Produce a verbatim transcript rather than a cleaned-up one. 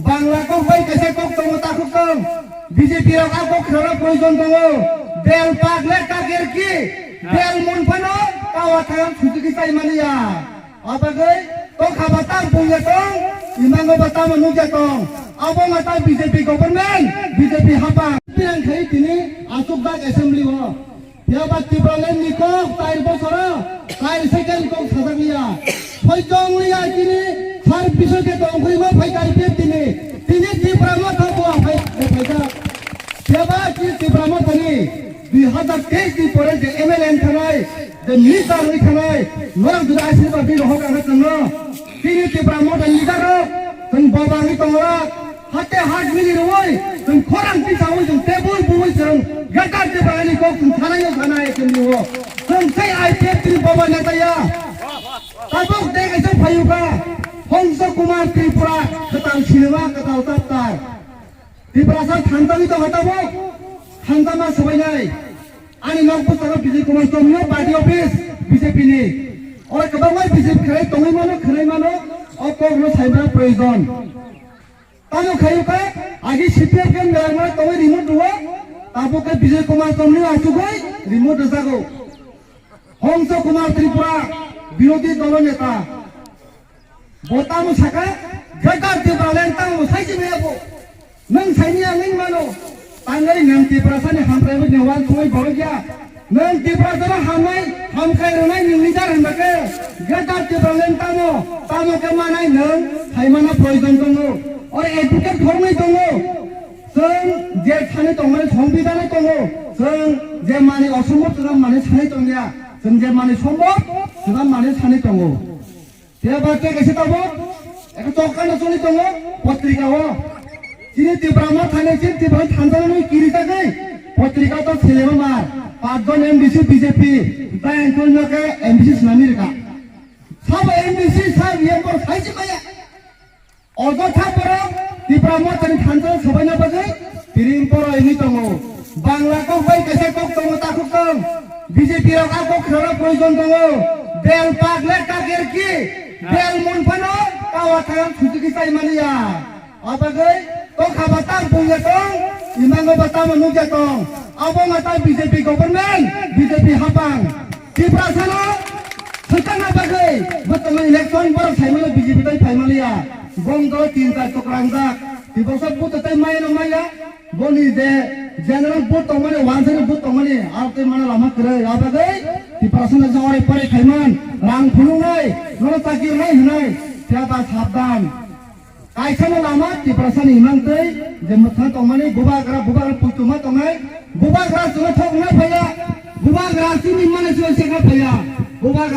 Bangla kok bai kaisa kok tongo, takhuk tong. B J P rok a kok khwlana proyojon tongo. Bel pak le kaker ki. Bel mun phano kawa thang sujuki sai mani ya. Abagwi tokha ba tam pungya tong, imango ba tamo nukya tong. Abo ma ta B J P government, B J P hapang. Pirang khai tini asuk dak assembly o. Phiya ba Tipraland ni kok tair bosoro, tair second kok sajak liya. Phoi tong liya tini, sar bisoi ke tong khoi ma phai kari pep tini. Tini Tipra Motha bo phai, phai jak. Phiya ba tini Tipra Motha ni dui hazar teis ni pore je M L A wng thanai, je minister wng thanai, norok jodi asirba bini hok ang tongno. Tini Tipra Motha ni leader rok, chwng boba wngwi tongo. Hate hak mili rwui, chwng khorang tisaui, chwng tebui buui, chwng Greater Tipraland ni kok chwng sanai no sanai chwng liwo. Chwng sai I P F T ni boba neta ya. Tabuk de kaisa phayuka, Hongso Kumar Tripura, kwtal sinima, kwtal chapter. Tiprasa thansa ni tongkha tabuk, thansa ma swbainai. Ani nok bwskango Bijay Kumar Chomni party office B J P ni. Oro kwbangma B J P khwlai tongwi mano, khwlai mano, o kok no saimana proyojon. Tamo khayu khe agi C P M ke merangma tongwi remote rwo, tabuk khe Bijay Kumar Chomni achugwi remote rwjago. Hongso Kumar Tripura, birodhi dolo neta. Bo tamo saka, Greater Tipraland tamo saisi maya bo. Nwng saini ang wng mano. Tangwi nwng Tiprasani hamkrai bo ni wan songwi borok ya. Nwng Tiprasano hamnai, hamkrai rwnai nwng leader hinba khe. Greater Tipraland tamo, tamo khe manai nwng saimano proyojon tongo. Oro advocate khoroknwi tongo. Chwng je sanwi tongmani songbidhano tongo. Chwng je mani osombhob chwng mani sanwi tongya. Chwng je mani sombhob chwng mani sanwi tongo. Phiya ba tei kaisa tabuk, eko chokano choli tongo, potrika o. Chini Tipra Motha ni, chini Tipra thansa ni kiri jagwi, potrika to selema mar, pachjon M D C B J P, tai ang tong no khe M D C swnamwi rwkha. Sabo M D C, sabo M P saisi maya. Ojotha borok Tipra Motha ni thansa sobaina bagwi, Piring poro ini tongo. Bangla kok bai kaisa kok tongo, takhuk tong. B J P rok a kok khwlana proyojon tongo. Bel pak le kaker ki. Bel mun phano kawa thang sujuki sai mani ya. Abagwi tokha ba tam pungya tong, imango ba tamo nukya tong. Abo ma ta B J P government, B J P hapang. Tiprasano swkangna bagwi bo tongo election borok saimano B J P tai phaimaliya. Bong dolo tin char chokrangjak. Tiprasa buto tai maya no maya. Boni je general vote tongmani, one side vote tongmani, aro tei mana lama kwrwi, abagwi Tiprasano jawai pore khaiman, rang phunuknai, nono chakirnai hinai, phiya ta sabdan. Kaisa no lama Tiprasani himang tei je mwthang tongmani, bubagra, bubagra puituma tongnai, bubagra chwla thok wngna phaiya, bubagra chini mane chwla sekha phaiya, bubagra